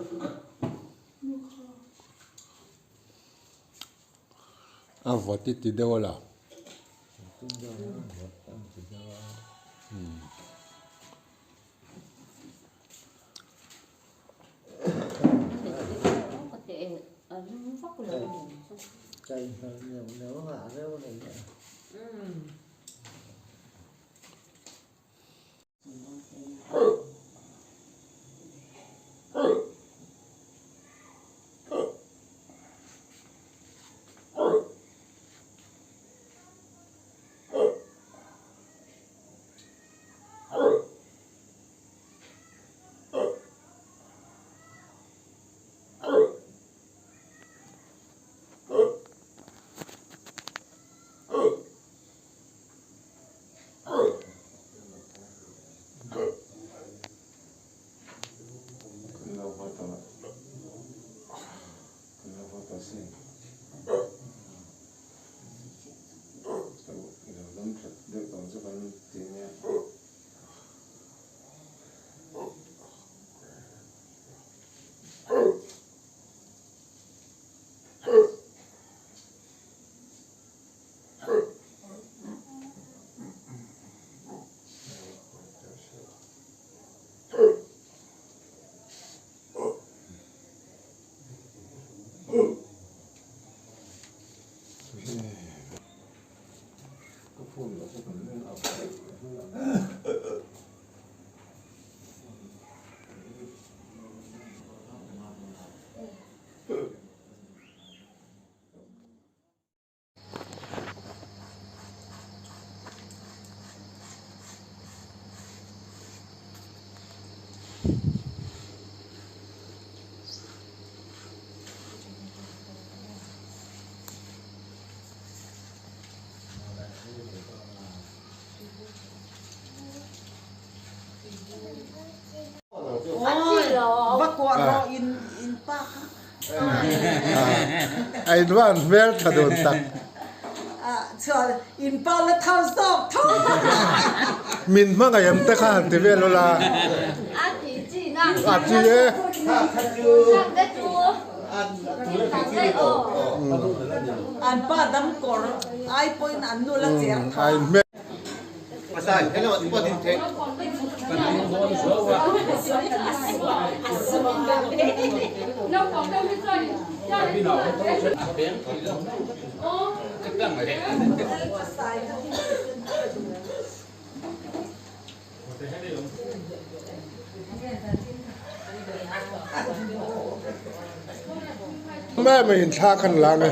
A vawt i ti deuh a la. A in van hmel tha dun tak. Min hmangaih em te kha han ti vel ula. A chi e. A in hmel. Mai mai in thla kan la nge.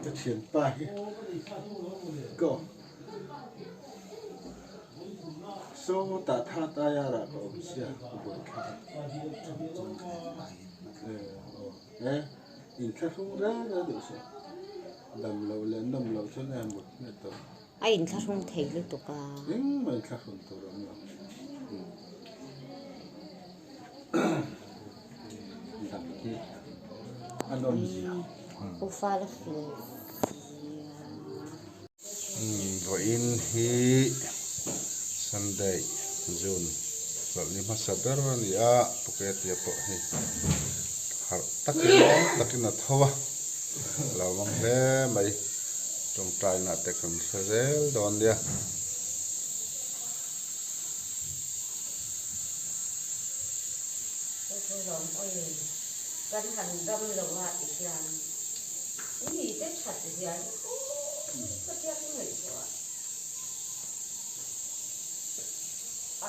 Ka thianpa hi go sawtah tha taia rah ka awm sia ka buai thlak a e inthlahrung reng reng duh suh dam loh leh nawm loh chuan a mut hmet tawh. A inthlahrung thei lutuk a. Engmah inthlahrun tur a awm lo. Dam hi a nawm zia. U fala fel zia. Vawiin hi Sunday June chawlhni hmasa ber a ni a, Puketia pawh hei harh takin takin a tho a, a lo vang hle mai. Tawngtaina te kan hre zel dawn nia. Chu chu lawm awi kan han dam lo a ti hian mi te that zia hi aw ka tia ka ngaihtuah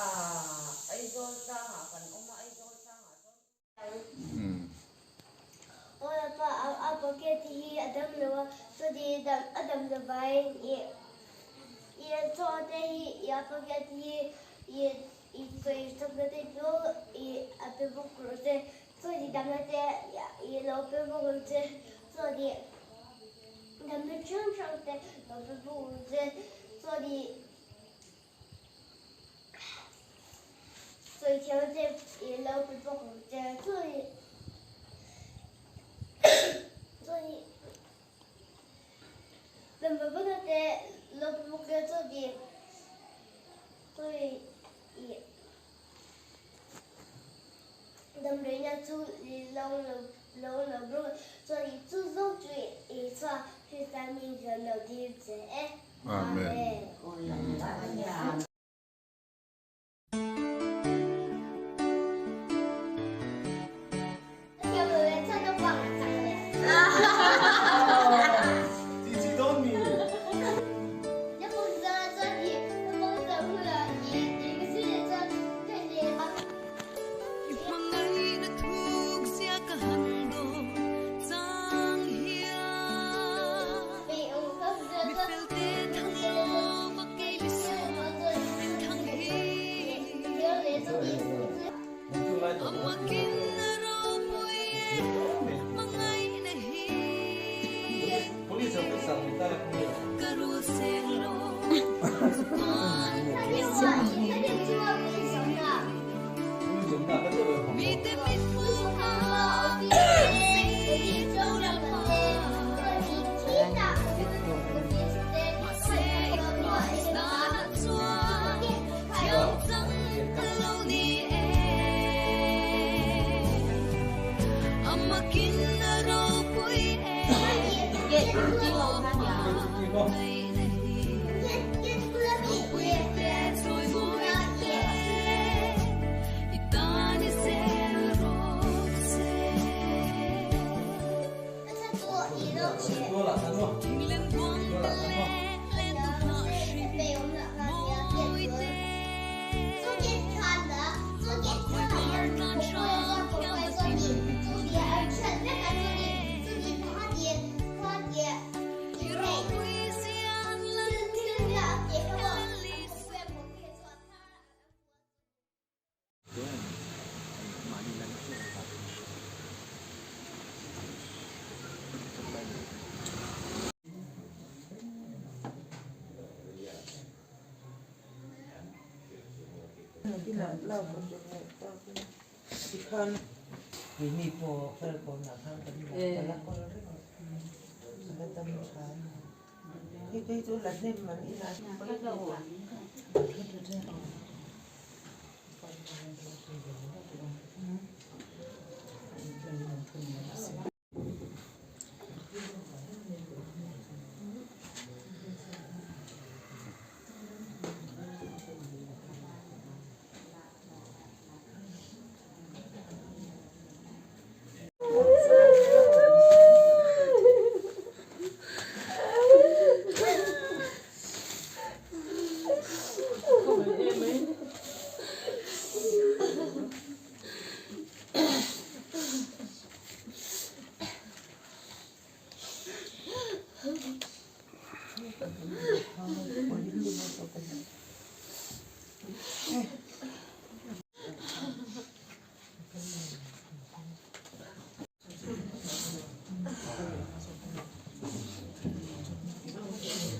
a Aizawl tlangah kan awm a Aizawl tlangah chuan A bucket hi a dam lo a, chuti a dam lo vangin i chaw te hi a bucket hi i sawisak te chu a pe bawk rawh se, chuti damna te i lo pe bawk rawh se, chuti damna hrang hrang te lo pe bawk rawh se, chuti. Sawithiam te i lo pe bawk ang che. Chuan damdawi te lo pe bawk ila chuan i damdawiina chu i lo lo lo bawk chuan i chu zawk chu i chhuah Krista hming hian lo dil che e. Amen.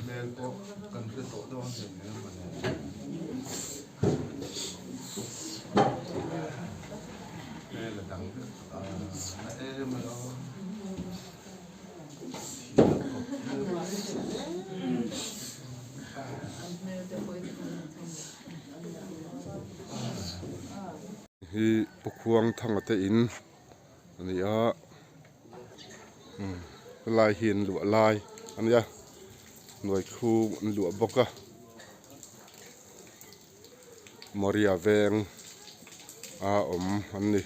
Hmel pawh kan hre tawh dawn hle mai a mawni. Hmel a dang vek a na em a lo. Hi Pu Khuang Thanga te in a ni a helai hi an luah lai a nia hnuai khung an luah bawk a Maria veng a awm an ni.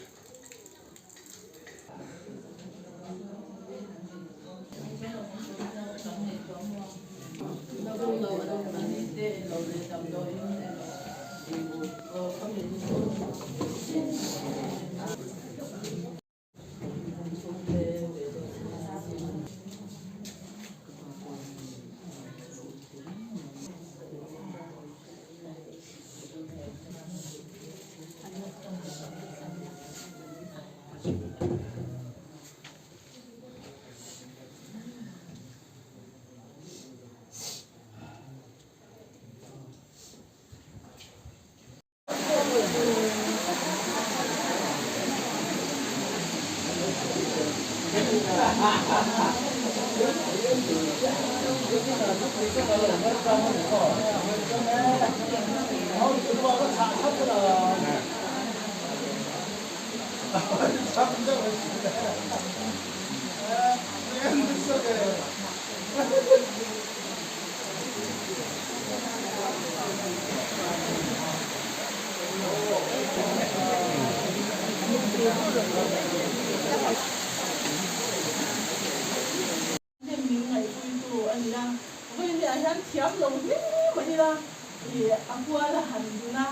Hnim min ngaihpuitu a ni a, vawiinah hian thiam lo hle mai ila i a kual a han dun a,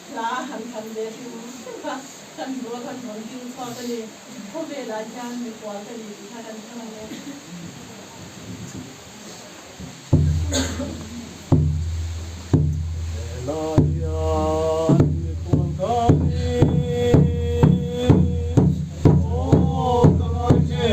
hla a han thlan ve hrim hrim kha kan rual khan rawn ding chhuak a ni. Khawvelah hian mikhual ka ni tih kha kan hre ang e. Khawvelah hian mikhual ka ni, aw ka ngai che.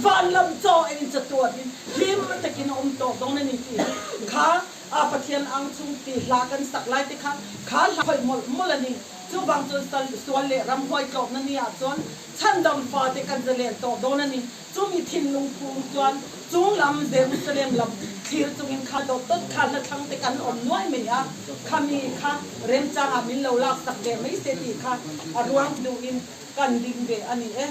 Van lam chaw eiin chatuanin hlim takin a awm tawh dawn a ni tih hi kha a Pathian ang chung tih hla kan sak lai te khan kha hla khawih mawlh mawlh a ni. Chuvang chuan sual leh ramhuai tlawmna ni ah chuan chhandam fate kan zalen tawh dawn a ni. Chumi thinlung phung chuan chung lam Jerusalem lam thlir chungin kha dawt dawt kha hla thlang te kan awm nuai mai a, khami kha remchangah min lo laksak ve mai se tih kha a ruang duhin kan ding ve a ni e.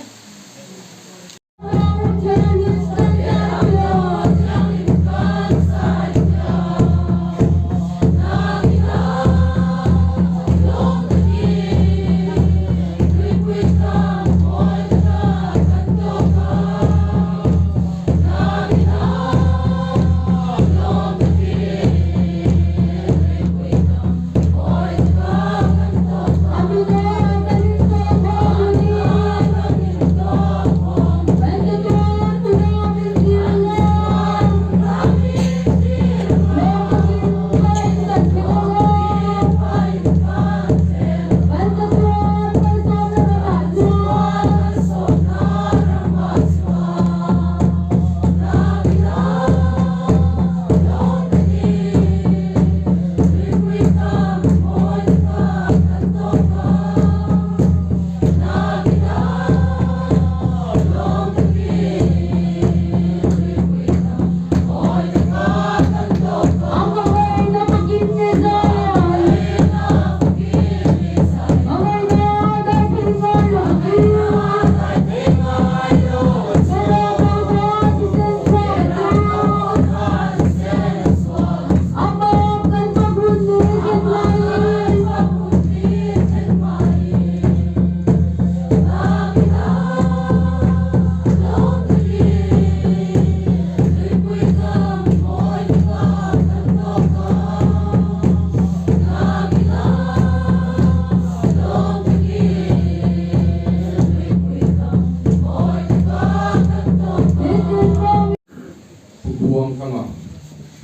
Pu Buangthanga,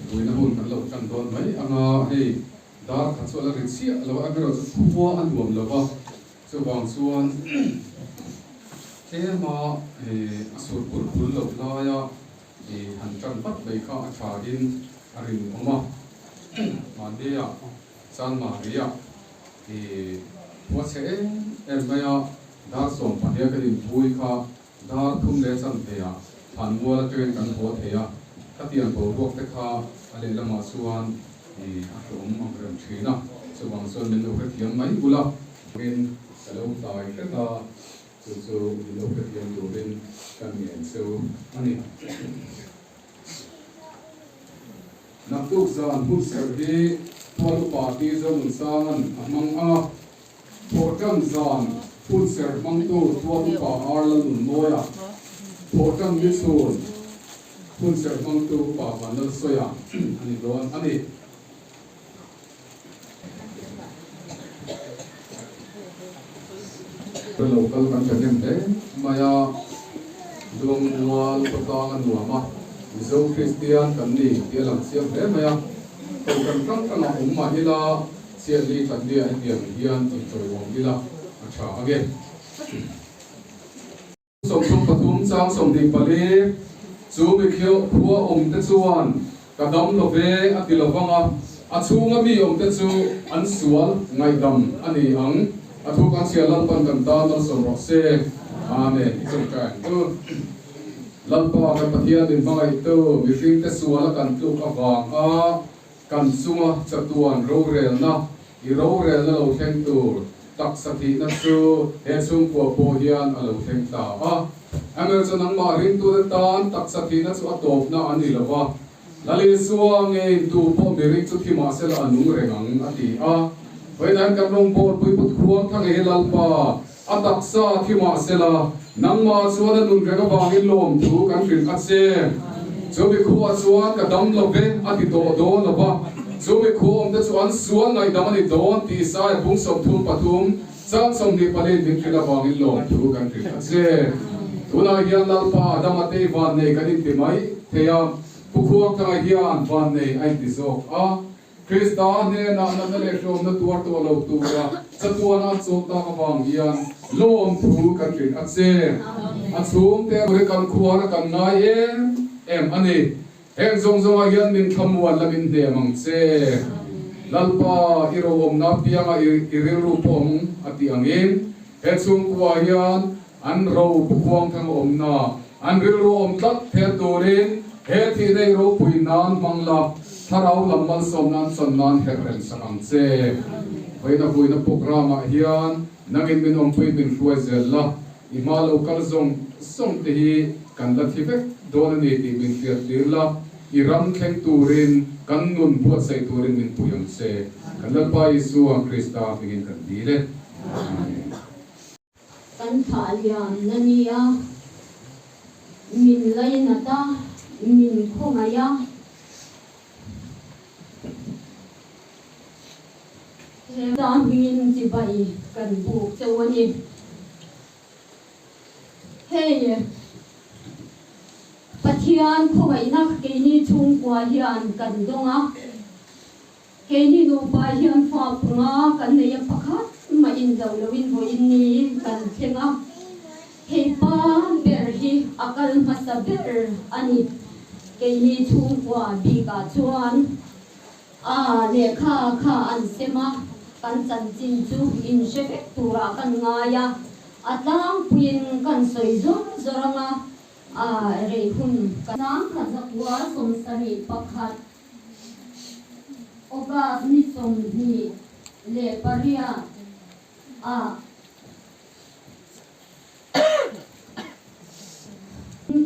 Buaina hun kan lo tan dawn mai anga hei dar khat chu a la ri chiah lo a, amaherawhchu khua a nuam lo va, chuvang chuan tlema a sur pur pul loh laia han tan vat mai kha a tha in a rinawm a, mahnia Chanmahria khua chhe em em maia dar 12 kan inpui kha Dar thum leh chanve-ah Thlanmual atangin kan haw thei a, khatiang boruak te kha a lehlamah chuan a hlawm ang reng thin a, chuvang chuan min lo hrethiam mai ula. Min ka lo tlai hret a, chu chu min lo hrethiam turin ka ngen cheu a ni. Naktuk zan hun serh hi Tual upa Pi Zonunsang'an a hmang ang a. Thawhṭan zan hunserh hmangtu Tual Upa Ar Lalnunmawia, Thawhṭan ni chhun hunserh hmangtu Upa Vanlalsawia a ni dawn a ni. Ka lo kal kan ṭhahnem hle mai a, Luangmual khawtlang a nuam a, Mizo Kristian kan ni tih a lang chiang hle mai a, Kohhran hrang hrangah awm mah ila, Chiahli Tlandia hetiang hian inchawiawm ila a tha ange. 33 chang 24 Chu mikhiau khua awmte chuan ka dam lo ve a ti lo vang a, a chhunga mi awmte chu an sual ngaihdam a ni ang. A thu kan chhia Lalpan kan tan malsawm rawh se. Amen. I chawngtai ang chu. Lalpa kan Pathian min hmangaihtu mihringte suala kan tluk avanga Kan chunga chatuan rorelna, i rorelna lo thleng tur taksa thihna chu he chhungkua pawh hian a lo thleng ta a. Amaherawhchu chu nangmah ringtute tan taksa thihna chu a tawpna a ni lo va, Lal Isua ngeiin tu pawh miring chu thi mah sela a nung reng ang a ti a. Vawiin kan rawngbâwl puiput khuang thang hi Lalpa, a taksa thi mah sela nangmah chuan a nun reng avangin lawmthu kan hrilh a che. Chu mi khuaah chuan ka dam lo ve a ti tawh dawn lo va, chu mi khua awmte chu an sual ngaihdam a ni dawn tih Isaiah bung 33 chang 24 min hrilh avangin lawmthu kan hrilh a che. Tunah hian Lalpa dama tei vannei kan inti mai thei a, Pu Khuangthanga hian vannei a inti zawk a. Krista hnenah natna leh hlawmna tuar tawh lo tura chatuana an chawl tak avang hian Lawmthu kan hrilh a che. A chhungte hi kan khuar a kan ngai em em a ni. Heng zawng zawngah hian min thlamuan la min hnem ang che. Lalpa, i roawmna pianga i rilru pawh awm a tih angin he chhungkuaah hian an ro pukhuang thang awmna an rilru awm tlat thel turin he thihna i ropui nan hmang la, thlarau lam malsawmna an chan nan herh reng sak ang che. Vawiina vuina programme-ah hian nangin min awmpui min hruai zel la, i hma lo kal zawng zawng te hi kan la thi vek dawn a ni tih min hriat tir la, i ram thleng turin kan nun buatsaih turin min pui ang che. Kan Lalpa Isua Krista hmingin kan dil e. Amen. Kan thlah lian na nia, min lainat a, min khawngaih a. He ta hmingin chibai kan buk cheu a ni. Hei, Pathian khawngaihna keini chhungkua hian kan dawng a. Keini nupa hian fa punga kan nei a pakhat mah in zo loin vawiin ni kan thleng a, hei pa ber hi a kal hmasa ber a ni. Keini chhungkua bikah chuan a lehkha kha an sem a, kan chanchin chu in hre vek turah kan ngai a, a tlangpuiin kan sawi zawr zawr ang a, a rei hun kan. Sangkhat zakua 71. August ni 28 ah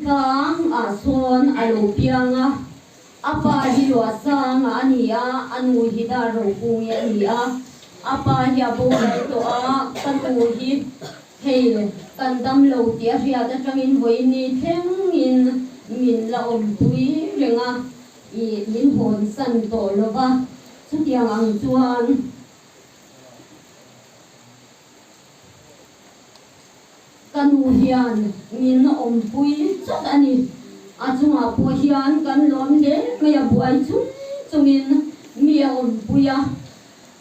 Tlang ah sawn a lo piang a, a pa hi Luahsanga a ni a, a nu hi Darrokungi a ni a, a pa hi a boral tawh a, ka nu hi hei kan dam lo tih a hriat atangin vawiin thlengin min la awmpui reng a. I min hawn san tawh lo va, chutiang ang chuan ka nu hian min awmpui chawt a ni. A chungah pawh hian kan lawm hle mai a, buai chung chungin mi a awmpui a.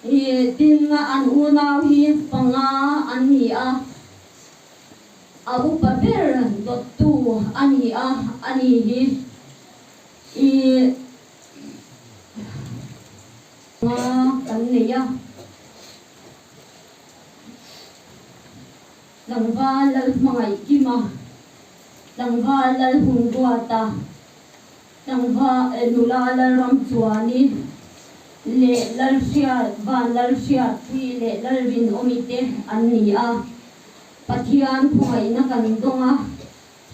I tin an unau hi panga an ni a, a upa ber dawttu a ni a, a ni hi. I nga kan nei a, tlangval lal hmangaih kim a, tlangval lal hun ruat a, tlangval nula lal ram chuani leh lal hriat van lal hriatpui leh lal rinawmi te an ni a, Pathian khawngaihna kan dawng a.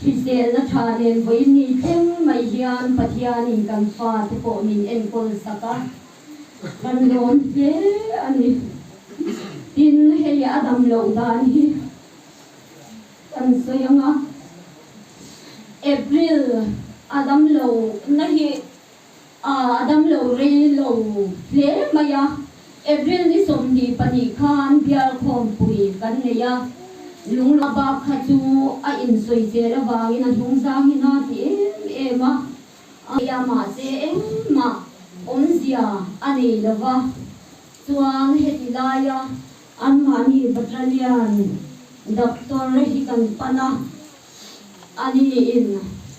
Hriselna tha nen vawiin ni thleng mai hian Pathianin kan fate pawh min enkawl sak a, kan lawm hle a ni. Tin, hei a dam loh dan hi kan sawi ang a, April a dam lo na hi a dam lo rei lo hle mai a, April ni 22 khan bial khawmpui kan nei a, lung a bak kha chu a insawi zel avangin a hnung zangin a ti em em a, a nei a mahse engmah awmzia a nei lo va, chuan heti laia anmahni battalion doctor hi kan pan a. Ani in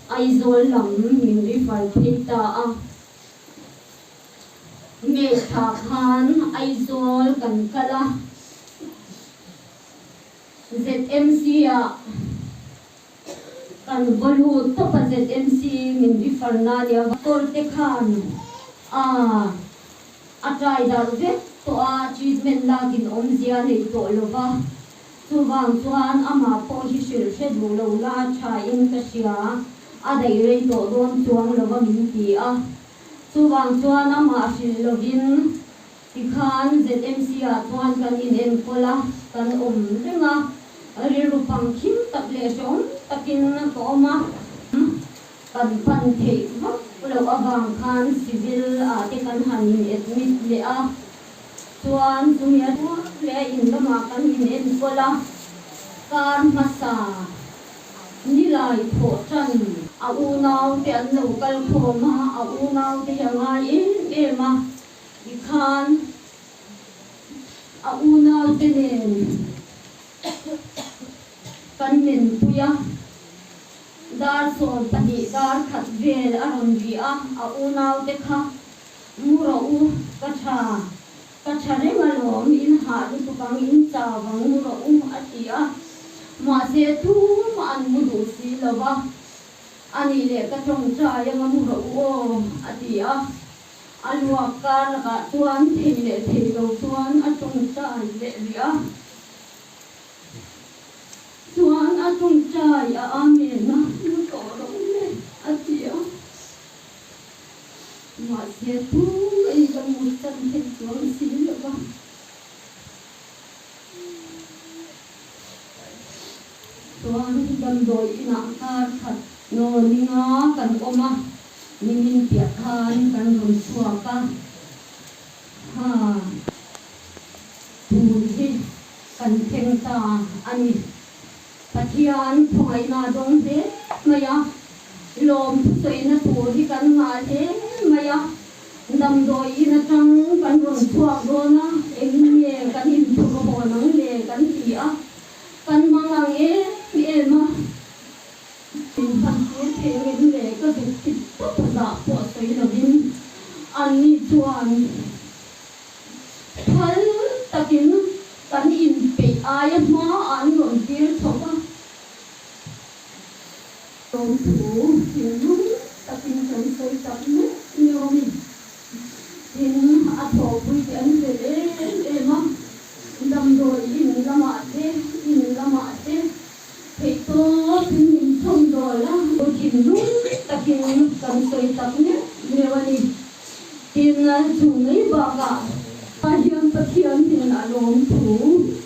Aizawl lam min refer phei ta a, May thla khan Aizawl kan kal a, ZMC ah kan va lut tawp a, ZMC min refer na nia doctor te khan a a try darh vek tawh a, treatment lakin awmzia nei tawh lova. Chuvang chuan amah pawh hi hrilh hre duh lo la thain ka hria, a daih rei tawh dawn chuang lova min ti a. Chuvang chuan amah hrilh lovin tikhan ZMC ah chuan kan inenkawl a, kan awm reng a, rilru pangkhim tak leh hrehawm takin ka awm a. Kan pan theih vak loh avang khan civil ah te kan han in admit leh a. Chuan chumi a tuar leh a in lamah kan in enkawl a, kar hmasa nilai thawh tan a unau te an lo kal khawm a, a unau te hi a ngai em em a, tikhan a unau te nen. Kan menpui a, dar 12 dar khat vel a rawn ri a, a unaute kha mu rawh u, ka tha, ka tha reng alawm, in hah lutuk ang, in chau ang mu rawh u a ti a, mahse tumah an mu duh si lo va, a nih leh ka tawngtai anga mu rawh u aw a ti a. A luak kar lakah chuan thei leh thei lo chuan a tawngtai leh rih a. Chuan a tawngtai a Amen a mu tawh rawh le a ti a. Mahse tungain ka mut chan thei chuang si lo va. Chuan damdawi inah kar khat naw ninga kan awm a. Nimin piah khan kan rawn chhuak a, ha, tun hi kan thleng ta a ni. Pathian khawngaihna a dawng hle mai a, lawm thusawina tur hi kan ngah hle mai a, damdawi in atang kan rawn chhuak dawn a, engin nge kan inphur hawn ang le kan ti a, kan hmang ang em em a. Min han tir thei angin leh ka zuk ti tawp a zah pawh sawi lovin anni chuan phal takin kan inpeih aia hma an rawn tir chho va. Lawmthu thinlung takin kan sawi tak meuh meuh a ni. Tin, a thawhpui te an fel em em a, damdawi in lamah te, in lamah te, Theihtawpin min chhawm dawl a, u thinlung takin kan sawi tak meuh meuh a ni. Tin, chu mai bakah ah hian Pathian hnenah lawmthu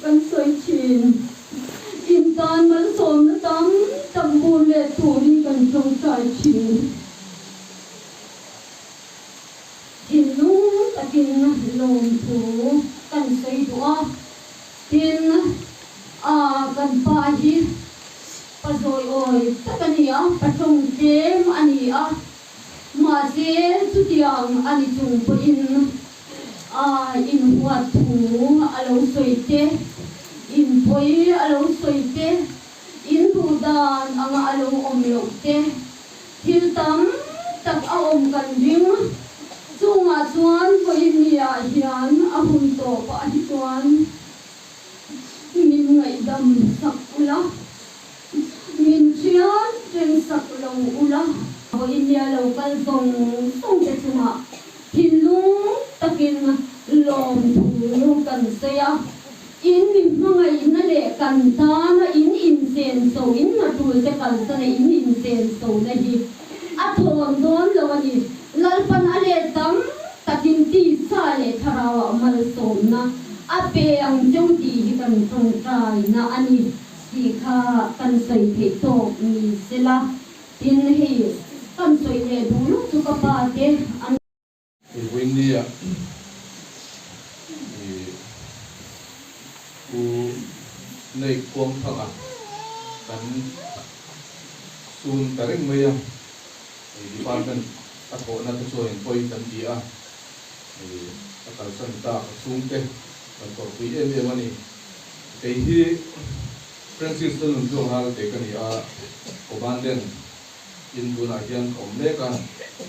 kan sawi thin. In tan malsawmna tam tak bur leh turin kan tawngtai thin. Thinlung takin lawmthu kan sawi duh a. Tin, a kan pa hi pa zawiawi tak a ni a, pa tawng tlem a ni a, mahse chutiang a ni chung pawhin a inhuat thu a lo sawi te, inpawi a lo sawi te, induh dan anga a lo awm loh te, Thil tam tak a awm kan ring. Chungah chuan vawiinniah hian a hun tawpah hi chuan min ngaihdam sak ula, min thian reng sak lo ula. Vawiinnia lo kal zawng zawng te chungah thinlung takin lawmthu kan sawi a. In mi hmangaihna leh kan tana in insenso, in hnatul te kalsana in insensona hi a thawn dawn lo a ni. Lalpan a let tam takin tisa leh thlarauah malsawmna a pe ang cheu tih hi kan tawngtaina a ni tih kha kan sawi theih tawk ni sela. Tin, hei kan sawi leh duh lo chu ka pa te an. Vawinia i u nei kuang thanga kan sun ta reng mai a, i department a thawhna te chuan pawi kan ti a, i a kalsan tak a chhungte kan tawrhpui em em a ni. Kei hi Francis Lalnunchung Ralte ka ni a, Commandant in tunah hian ka awm mek a,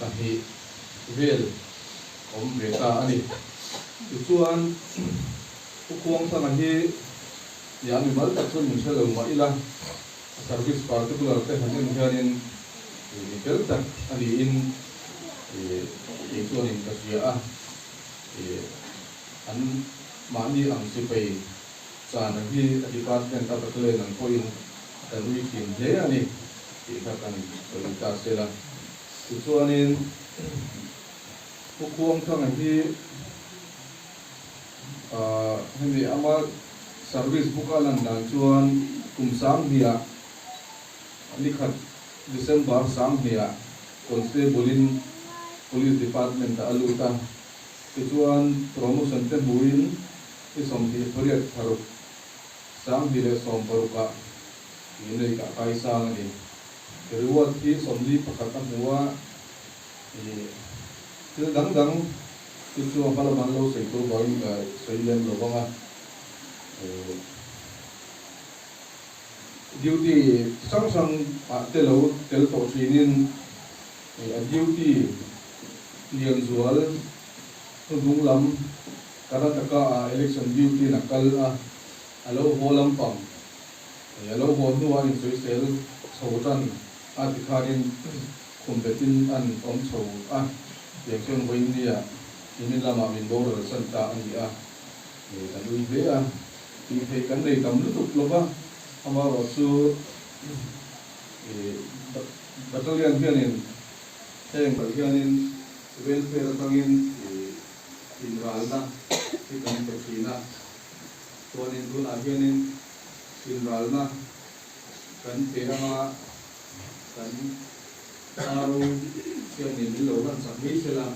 pahnih vel awm ve ta a ni. Tichuan, Pu Khuangthanga hi nia mimal tak chuan min hre lo mah ila, a service particular te han en hianin mi fel tak a niin kei chuanin ka hria a, an mahni ang sipai chana hi a department a battalion ang pawhin kan ui thin hle a ni tih kha kan sawi ta sela. Tichuanin Pu Khuangthanga hi hemi ama service book a lan dan chuan kum 2000 nikhat December 2000 Constable in Police Department ah a lut a, tichuan promotion te hmuin ni 28 thlaruk 2016 ah tih nei kah kai sang a ni. Reward hi 41 a hmu a, ih thil dang dang chu chu a hma lamah an lo sawi tur vangin ka sawi lem lo vang a, ih. Duty chi hrang hrang ah te lo tel tawh thinin a duty lian zual hnuhnung lam Karnataka ah election duty in a kal a, a lo haw lampang a lo haw hnuah an insawisel chho tan a tikhanin khum betin an awm chho a, tiang chuan vawiinnia nimin lamah min boral san ta a ni a, kan ui hle a, tih theih kan nei tam lutuk lo va, amaherawh chu Battalion hianin heng kal hianin welfare atangin inralna hi kan pe thin a, chuanin tunah hianin inralna kan pe anga kan RO hianin min lo hlan chak mai sela.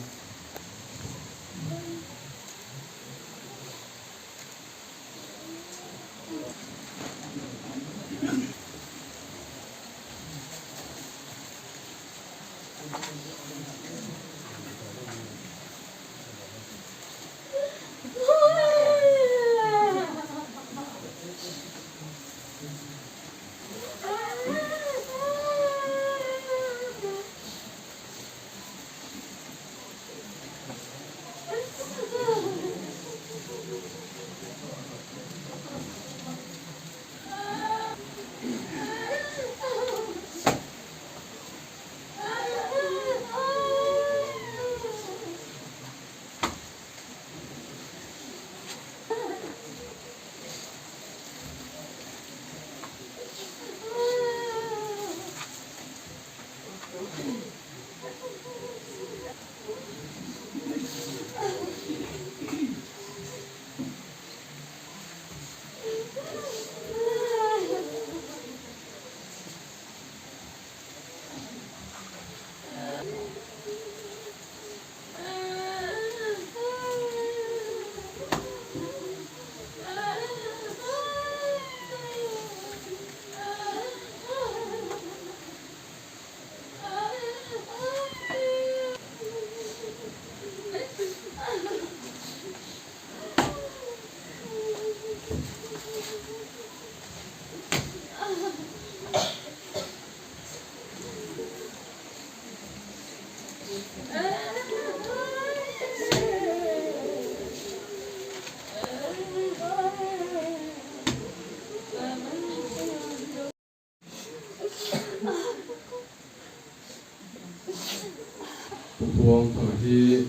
Tuang thanga hi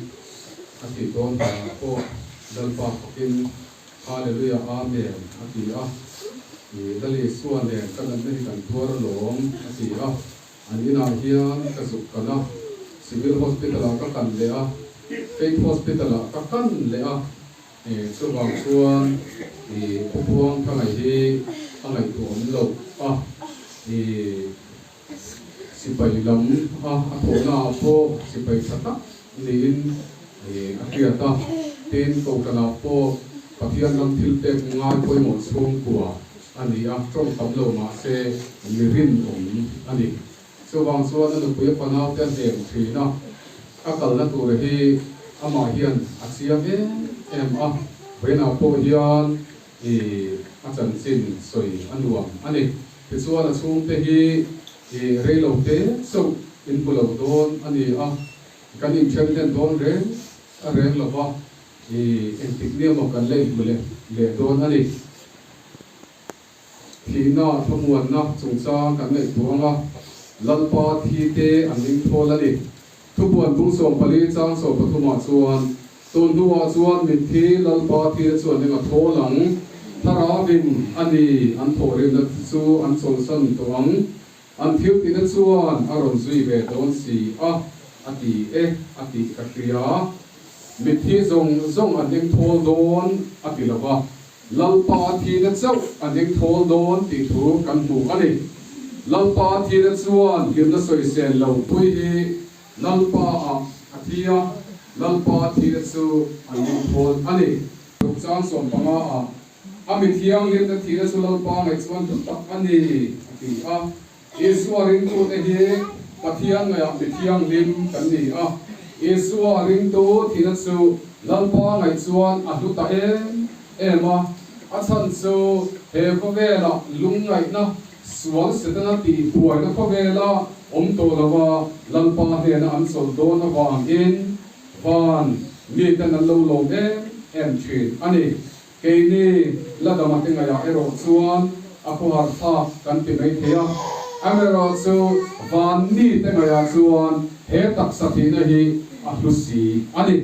a tih dawn danah pawh Lalpa fakin Hallelujah Amen a ti a, i Lal Isua nen ka natna hi kan tuar alawm a ti a, an inah hian ka zuk kan a, Civil Hospital ah ka kan leh a, Faith Hospital ah ka kan leh a. Chuvang chuan i Pu Buangthanga hi a ngaihtuahawm loh a, i sipai lam a a thawhna ah pawh sipai tha tak niin a hriat a, tin Kohhranah pawh Pathian ram thil pek ngai pawimawh chhungkua a ni a, tawng tam lo mahse mi rinawm a ni. Chuvang chuan a nupui a fanaute a hnem thin a, a kalna tur hi amah hian a chiang em em a, vawiinah pawh hian i a chanchin sawi a nuam a ni. Tichuan a chhungte hi i reilo te chauh in hmu lo dawn a ni a, kan inthen hlen dawn reng a reng lo va, i engtik nia maw kan la inhmu leh leh dawn a ni. Thihna thlamuanna chungchang kan ngaihtuah ang a, Lalpa thi te an ring thawl a ni. Thupuan bung 14 chang 13 ah chuan, Tun hnuah chuan mitthi Lalpa thi te chuan eng a thawl ang, Thlarauin a ni an thawhrimna te chu an chawlhsan tawh ang, an thil tihna chuan a rawn zui ve dawn si a, a ti e a tih ka hria. Mitthi zawng zawng an eng thawl dawn a ti lo va. Lalpa thihna chauh a ning thawl dawn tih thu kan hmu a ni. Lalpa thihna chuan hlimna sawisel lo pui hi Lalpa ah a thi a, Lalpa thihna chu a ning thawl a ni. Tukchang 15 ah, A mi thianghlimna thihna chu Lalpa ngaih chuan hlu tak a ni, a ti a. Isua ringtute hi Pathian ngaihah mi thianghlim kan ni a. Isua ringtu thihna chu Lalpa ngaih chuan a hlu ta em em a. A chhan chu he khawvelah lungngaihna, Sual Setana tih buaina khawvela awm tawh lova Lalpa hnena an chawlh dawn avangin van miten an lo lawm em em thin a ni. Keini la dama te ngaihah erawh chuan a khawhar thlak kan ti mai thei a, amaherawhchu van mite ngaihah chuan he taksa thihna hi a hlu si a ni.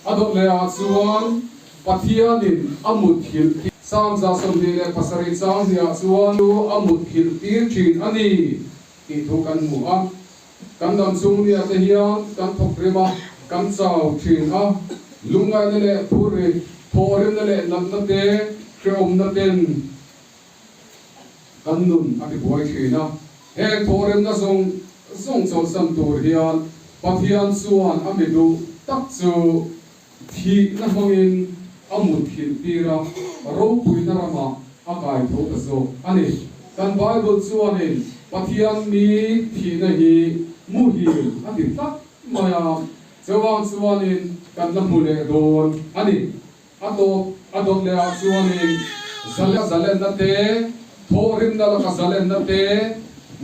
A dawt leh ah chuan Pathianin a mut thilh tir. Psalm 27 chang hnih ah chuan chu a mut thilh tir thin a ni tih thu kan hmu a. Kan dam chung nia te hian kan thawk rim a, kan chau thin a. Lungngaihna leh phurrit, thawhrimna leh natna te, hrehawmna ten kan nun a tibuai thin a. Heng thawhrimna zawng zawng chawlhsan tur hian Pathian chuan a mi duh tak chu thihna hmangin a mutthilh tir a, ropuina ramah a kai tho ta zawk a ni. Kan Bible chuanin Pathian mi thihna hi muhil a ti tlat mai a, chuvang chuanin kan la hmu leh dawn a ni. A tawp a dawt leh ah chuanin zalen zalenna te, thawhrimna laka zalenna te,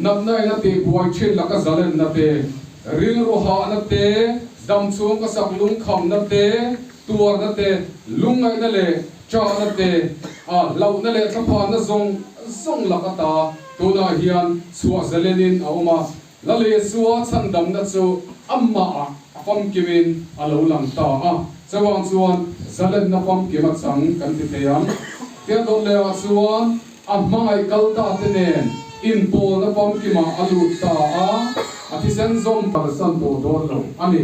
natna in a tihbuai thin laka zalenna te, rilru hahna te, damchhung ka sak lungkhamna te, tuarna te, lungngaihna leh chahna te, a hlauhna leh thlaphanna zawng zawng lak ata tunah hian chhuah zalenin a awm a. La Lesua chhandamna chu amah ah a famkimin a lo lang ta a, chuvang chuan zalenna famkim a chang kan ti thei ang. Tia dawt leh ah chuan a hmangaih kal ta te nen inpawlna famkimah a lut ta a, a thisen zawm kalsan tawh dawn lo a ni.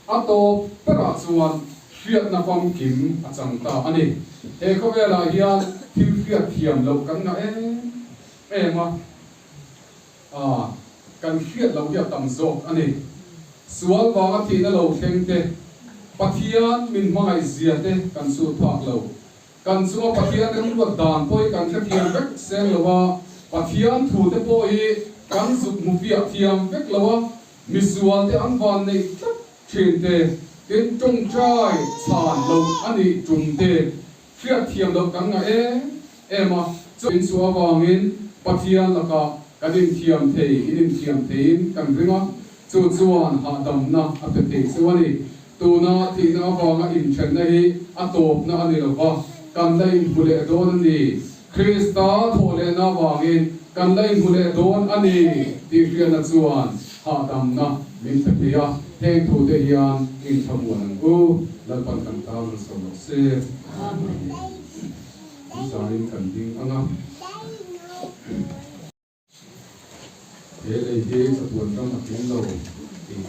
A tawp berah chuan hriatna famkim a chang ta a ni. He khawvelah hian thil hriat thiam loh kan ngah em em a. A, kan hriat loh hi a tam zawk a ni. Sual vanga thihna lo thleng te, Pathian min hmangaih zia te kan sut phak lo. Kan chunga Pathian remruat dan pawh hi kan hrethiam vek seng lo a, Pathian thu te pawh hi kan zuk hmu fiah thiam vek lo a, misual te an van neih tlat thin te, tin tawngtai chhan loh a nih tum te Hriat thiam loh kan ngah em em a, chu in chu avangin Pathian lakah kan inthiam thei, in inthiam theiin kan ring a, chu chuan hahdamna a pe thei chu a ni. Tuna thihna avanga inthenna hi a tawpna a ni lo va, kan la inhmu leh dawn a ni. Krista thawhlehna avangin kan la inhmu leh dawn a ni tih hriatna chuan hahdamna min pe thei a, heng thute hian inthlamuan ang u. Lalpan kan tan rawn sawi rawh se. Amen. Kan zanin kan ding ang a. He lei hi chatuan ram a tling lo tih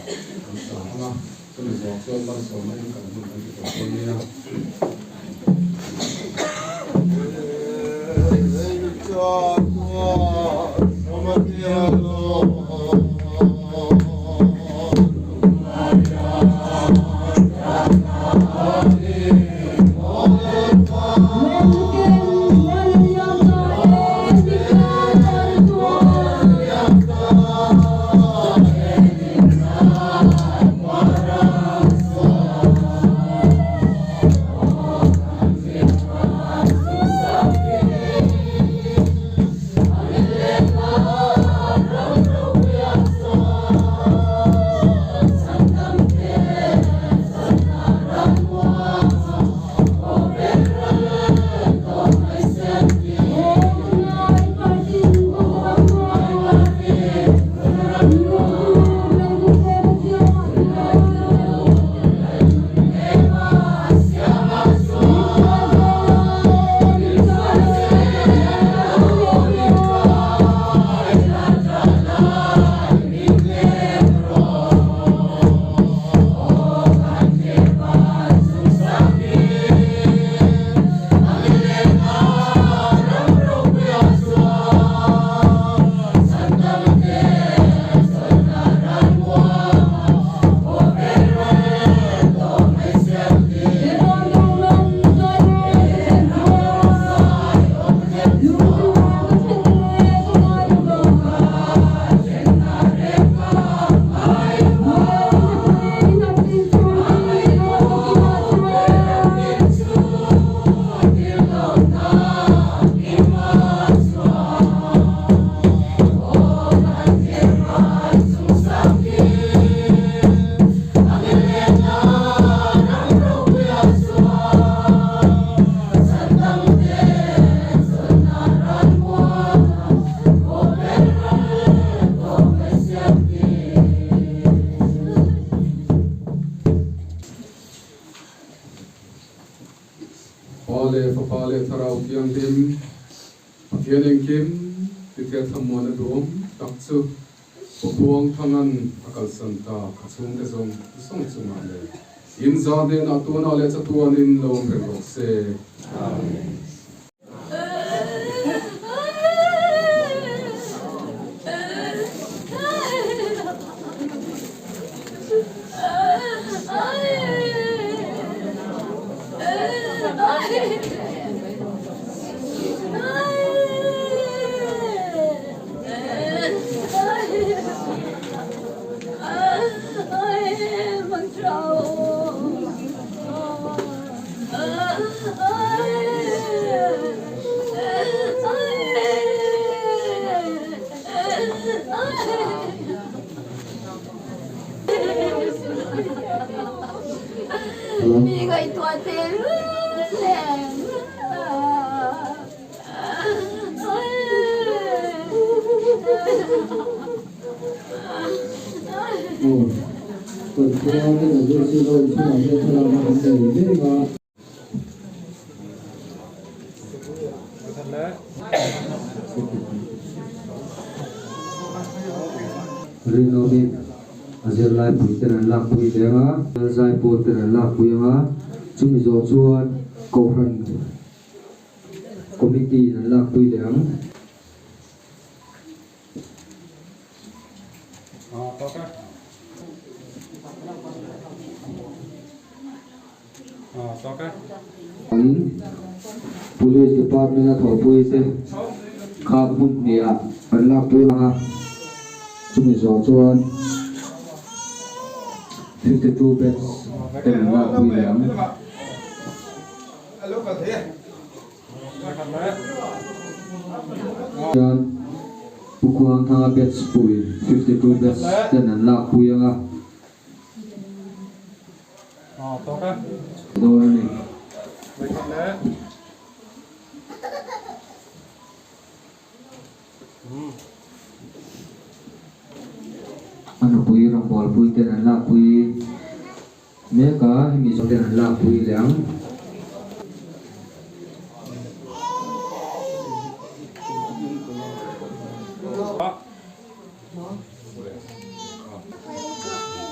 kan sa ang a, chumi zawk chuan malsawmna in kan hun kan ti tawh dawn nia. leh Fapa leh Thlarau Thianghlim Pathian engkim tithia thlamuan a duhawm tak chu Pawpuang Thangan a kalsan ta a chhungte zawng zawng chungah leh in za hnenah tunah leh chatuanin lo awm reng rawh se. Amen. Mi ngaihtuah teh lul nen. Aw, kan khua te kan zir si lo inchhungah hian thlalakna kan nei mek a. Rinawmin a zirlai pui ten an lakpui leng a, zaipawl ten an lakpui ang a, chumi zawh chuan Kohhran Committee in an lakpui leh ang. Angin Police Department a thawhpui te kha hmun hnihah an lakpui ang a, chumi zawh chuan 52 beds ten an lakpui leh ang. Chuan Pu Khuangthanga batch pui 52 batch ten an lakpui ang a. Dawn a ni. A nupui rawngbawlpui ten an lakpui mek a, hemi zawng ten an lakpui leh ang.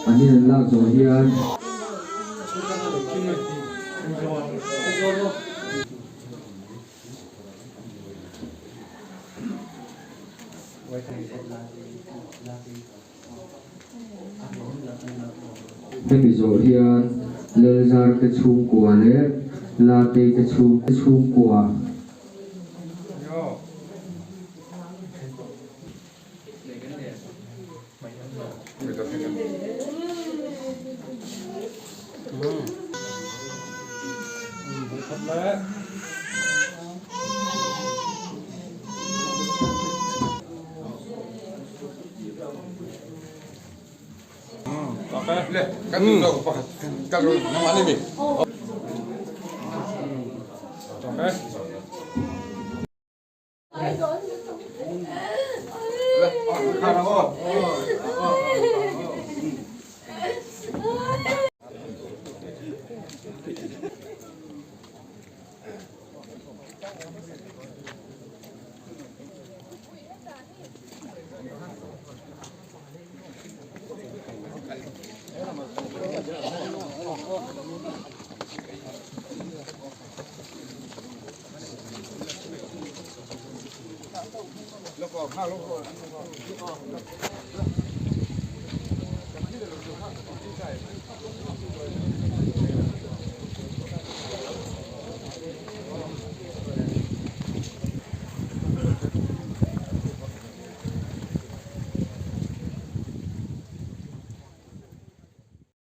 An in an lak zawh hian. Hemi zawh hian Lalzar te chhungkua leh Latei te chhungkua.